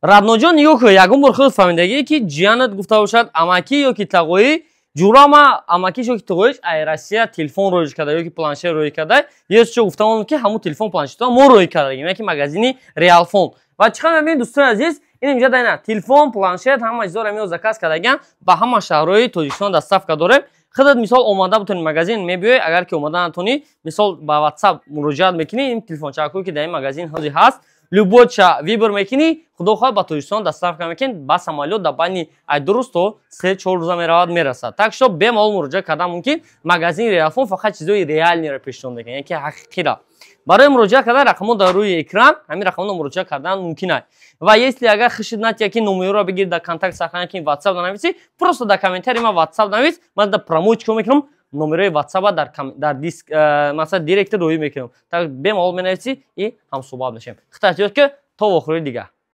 Родной ҷон, нигоҳ кун, ягон бор худ фаҳмидагӣ, ки ҷиянат гуфта бошад, амакӣ ё ки тағоӣ, ҷурама, амакиш ё ки тағоиш ай Россия телефон роиҷ карда ё ки планшет роиҷ карда, ё чо гуфта он, ки ҳамун телефон, планшетҳо мо роиҷ кардагим, яки магазини Реалфон. Ва чӣ қадр мебинед, дӯстони азиз, ин инҷа дайна телефон, планшет, ҳама чизоро мео заказ кардагиан, ба ҳама шаҳрҳои Тоҷикистон доставка дорем. Худат, мисол, омада бутони, магазин мебиёй, агар ки омада натонӣ, мисол, ба WhatsApp муроҷиат мекунӣ. Ин телефончакҳое, ки дар ин магазин ҳозир ҳаст, любой ча выбор мекунӣ, худо хоҳад, ба Тоҷикистон доставка мекунӣ, ба самолёт дар байни ай 2 рӯз то 3-4 рӯза меравад, мерасад. Так что бемалол муроҷиат кардан мумкин. Магазини Реалфон фақат чизои реальный ро пешниҳод мекунад, яъне ки ҳақиқира. Барои муроҷиат кардан рақамҳо дар рӯи экран, ҳамин рақамҳо муроҷиат кардан мумкин аст. Ва если агар хишид натия, ки номерро бигир, дар контакт сохранить ки, WhatsApp нависи, просто дар комментарий ман WhatsApp навис, ман дар прямой чикор мекунам, номерои WhatsApp дар диск, масалан, директ роҳӣ мекунам. Так бемалол менависӣ и ҳамсӯҳбат мешавем. Хитатиёт, ки то вохӯрии дигар.